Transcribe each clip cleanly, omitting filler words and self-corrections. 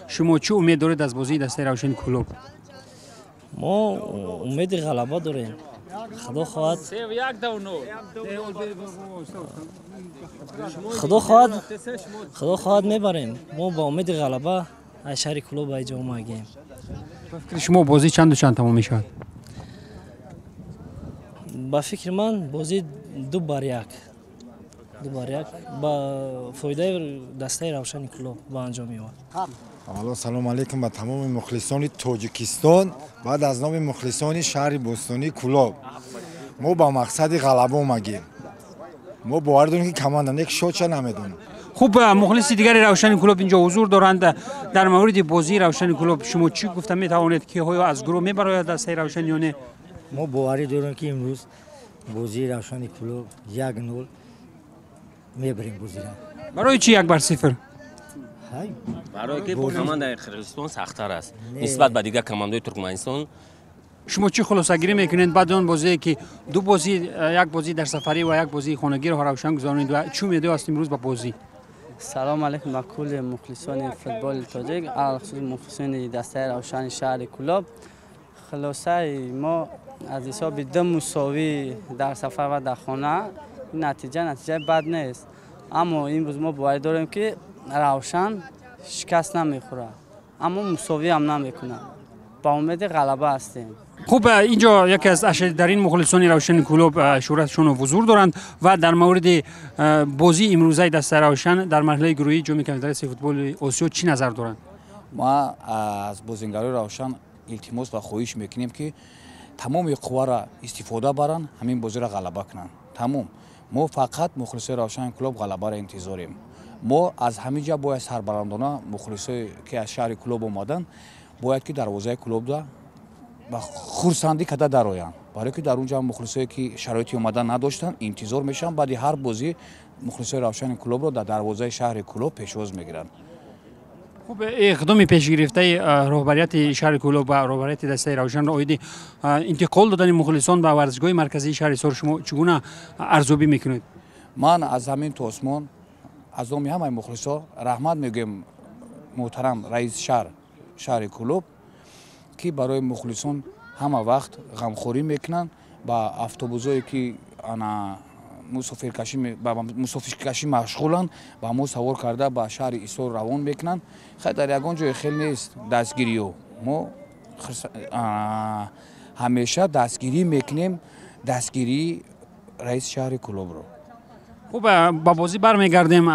Шумо чӣ умед доред аз бозии дастаи Равшани Кӯлоб? Мо умеди ғалаба дорем. Худо хоҳад, Худо хоҳад, Худо хоҳад, мебарем. Мо ба умеди ғалаба аз шаҳри Кӯлоб ба инҷо омадем. Ба фикри шумо, бозӣ чанду чанд тамом мешавад? Ба фикри ман, бозӣ 2-1, 2-1 ба фоидаи дастаи Равшани Кӯлоб ба анҷом меёбад. Аввало, салому алейкум ба тамоми мухлисони Тоҷикистон, баъд аз номи мухлисони шаҳри бостонии Кӯлоб. Мо ба мақсади ғалаба омагем. Мо бовар дорем, ки команда нек шодша намедонам. Хуб, мухлиси дигари Равшани Кӯлоб инҷо ҳузур доранд. Дар мавриди бозии Равшани Кӯлоб шумо чӣ гуфта метавонед, ки оё аз гурӯҳ мебарояд дастаи Равшан ё не? Мо боварӣ дорем, ки имрӯз бозии Равшани Кӯлоб 1-0 мебарем бозиро. Барои чӣ 1-0? Барое ки командаи Қирғизистон сахттар аст нисбат ба дигар командаҳои Туркманистон. Шумо чӣ хулосагирӣ мекунед баъди он бозие, ки ду бозӣ, як бозӣ дар сафарӣ ва як бозии хонагиро Равшан гузаронид, ва чӣ умеде аст имрӯз ба бозӣ? Салом алейкум ба кулли мухлисони футболи тоҷик, алхусус мухлисони дастаи Равшани шаҳри Кӯлоб. Хулосаи мо аз ҳисоби ду мусовӣ дар сафар ва дар хона, ин натиҷа натиҷаи бад нест, аммо имрӯз мо боварӣ дорем, ки Равшан шикаст намехӯрад, аммо мусовӣ ҳам намекунад. Ба умеди ғалаба ҳастем. Хуб, инҷо яке аз ашаддтарин мухлисони Равшани Кӯлоб Шӯҳрат ҳузур доранд ва дар мавриди бозии имрӯзаи дастаи Равшан дар марҳилаи гурӯҳии Ҷоми Конфедератсияи футболи Осиё чӣ назар доранд? Ма аз бозингарои Равшан илтимос ва хоҳиш мекунем, ки тамоми қувваро истифода баранд, ҳамин бозиро ғалаба кунанд. Тамом. Мо фақат, мухлисои Равшани Кӯлоб, ғалабаро интизорем. Мо аз ҳамин ҷа бояд сарбаландона, мухлисое ки аз шаҳри Кӯлоб омаданд, бояд ки дарвозаи Кӯлобда ба хурсандӣ карда дароянд, барое ки дар он ҷа мухлисое ки шароити омадан надоштанд, интизор мешаванд. Баъди ҳар бозӣ мухлисои Равшани Кӯлобро дар дарвозаи шаҳри Кӯлоб пешвоз мегиранд. Хуб, иқдоми пешгирифтаи роҳбарияти шаҳри Кӯлоб ва роҳбарияти дастаи Равшанро оиди интиқол додани мухлисон ба варзишгоҳи марказии шаҳри Ҳисор шумо чӣ гуна арзёбӣ мекунед? Ман аз ҳамин тосмон аз номи ҳамаи мухлисо раҳмат мегӯем муҳтарам раиси шаҳр, шаҳри Кӯлоб, ки барои мухлисон ҳама вақт ғамхорӣ мекунанд. Ба автобусое ки ана мусофиркашӣ машғуланд, ба мо савор карда, ба шаҳри Ҳисор равон мекунанд. Хай, дар ягон ҷое хел нест дастгириё. Мо ҳамеша дастгирӣ мекунем, дастгирии раиси шаҳри Кӯлобро. Хуб, ба бозӣ бармегардем.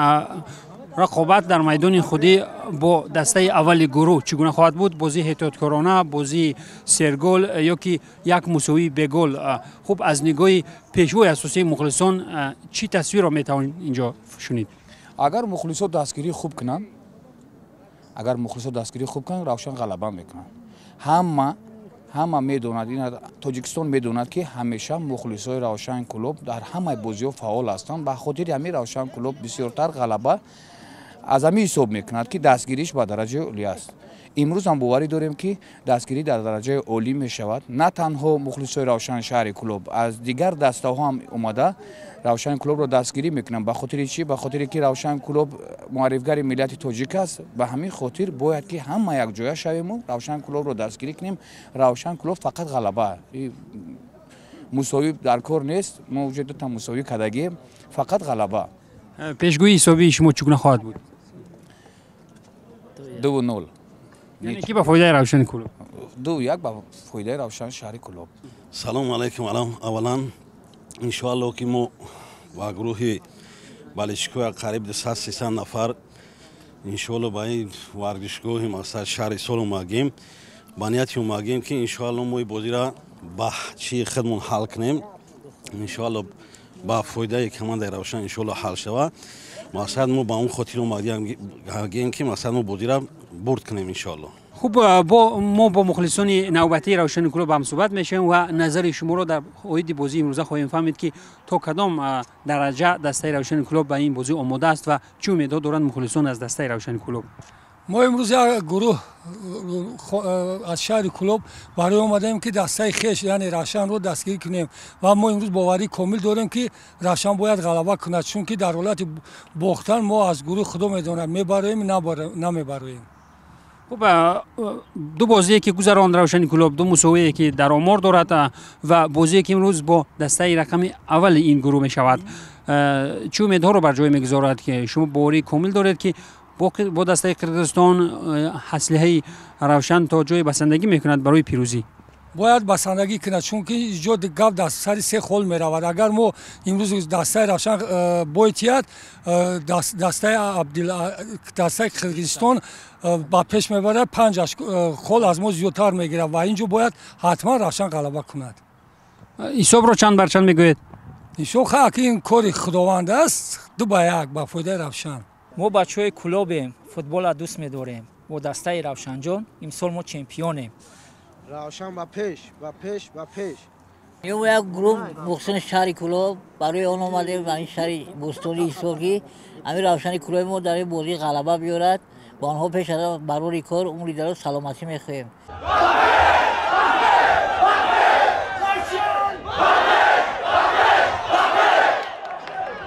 Рақобат дар майдони худӣ бо дастаи аввали гурӯҳ чӣ гуна хоҳад буд? Бозии эҳтиёткорона, бозии сергол ё ки як мусовии бегол? Хуб, аз нигоҳи пешвои асосии мухлисон чӣ тасвирро метавон инҷо шунид? Агар мухлисо дастгирии хуб кунанд, агар мухлисо дастгирии хуб кунанд, Равшан ғалаба мекунанд. Ҳама медонад, Тоҷикистон медонад, ки ҳамеша мухлисои Равшан Кӯлоб дар ҳамаи бозиҳо фаъол ҳастанд. Ба хотири ҳамин Равшан Кӯлоб бисёртар ғалаба аз ҳамин ҳисоб мекунад, ки дастгириш ба дараҷаи олӣ аст. Имрӯз ҳам боварӣ дорем, ки дастгирӣ дар дараҷаи олӣ мешавад. На танҳо мухлисои Равшани шаҳри Кӯлоб, аз дигар дастаҳо ҳам омада, Равшани Кӯлобро дастгирӣ мекунанд. Ба хотири чӣ? Ба хотире ки Равшан Кӯлоб муаррифгари миллати тоҷик аст. Ба ҳамин хотир бояд ки ҳама якҷоя шавему Равшан Кӯлобро дастгирӣ кунем. Равшан Кӯлоб фақат ғалаба, мусовӣ дар кор нест. Мо уже дута мусовӣ кардагием, фақат ғалаба. Пешгӯии ҳисобии шумо чӣ гуна хоҳад буд? 2-0. Яъне ки ба фоидаи Равшани Кӯлоб? 2-1 ба фоидаи Равшани шаҳри Кӯлоб. Салому алайкум. Аввалан, иншоалло, ки мо ба гурӯҳи болельщикоя қариб 200-300 нафар, иншоалло, ба ин варзишгоҳи мақсад шаҳри Ҳисор омадем. Ба нияти омадем, ки иншоалло мо бозиро ба чии худмон ҳал кунем. Иншоалло, ба фоидаи командаи Равшан, иншоалло, ҳал шавад. Мақсад, мо ба он хотир омадем, ки мақсад, мо бозиро бурд кунем, иншоалло. Хуб, бо мо бо мухлисони навбатии Равшани Кӯлоб ҳамсӯҳбат мешавем ва назари шуморо дар оиди бозии имрӯза хоҳем фаҳмид, ки то кадом дараҷа дастаи Равшани Кӯлоб ба ин бозӣ омода аст ва чӣ умедҳо доранд мухлисон аз дастаи Равшани Кӯлоб. Мо имрӯз як гурӯҳ аз шаҳри Кӯлоб барои омадаем, ки дастаи хеш, яъне Равшанро дастгирӣ кунем, ва мо имрӯз боварии комил дорем, ки Равшан бояд ғалаба кунад, чунки дар ҳолати бохтан мо аз гурӯҳ, худо медонад, мебароем, намебароем. Хуб, ду бозие ки гузаронд Равшани Кӯлоб, ду мусовие ки дар омор дорад ва бозие ки имрӯз бо дастаи рақами аввали ин гурӯҳ мешавад, чӣ умедҳоро бар ҷой мегузорад, ки шумо боварии комил доред, ки бо дастаи Қирғизистон аслиҳаи Равшан то ҷои басандагӣ мекунад барои пирӯзӣ? Бояд басандагӣ кунад, чунки иҷо гап дар сари се хол меравад. Агар мо имрӯз дастаи Равшан бойтиҳад, дастаи Қирғизистон ба пеш мебарад, 5 хол аз мо зиёдтар мегирад ва ин ҷо бояд ҳатман Равшан ғалаба кунад. Ҳисобро чанд бар чанд мегӯед? Ҳисоб ки ин кори Худованд аст, 2-1 ба фоидаи Равшан. Мо бачаҳои Кӯлобем, футболро дӯст медорем. Бо дастаи Равшанҷон имсол мо чемпионем. Равшан ба пеш, ба пеш, ба пеш. Мо як гурӯҳ мухлисони шаҳри Кӯлоб барои он омадем ба ин шаҳри бӯстонии Ҳисор, ки ҳамин Равшани Кӯлоби мо дар ин бозӣ ғалаба биёрад. Ба онҳо пеш аз барори кор умри дароз, саломатӣ мехоҳем.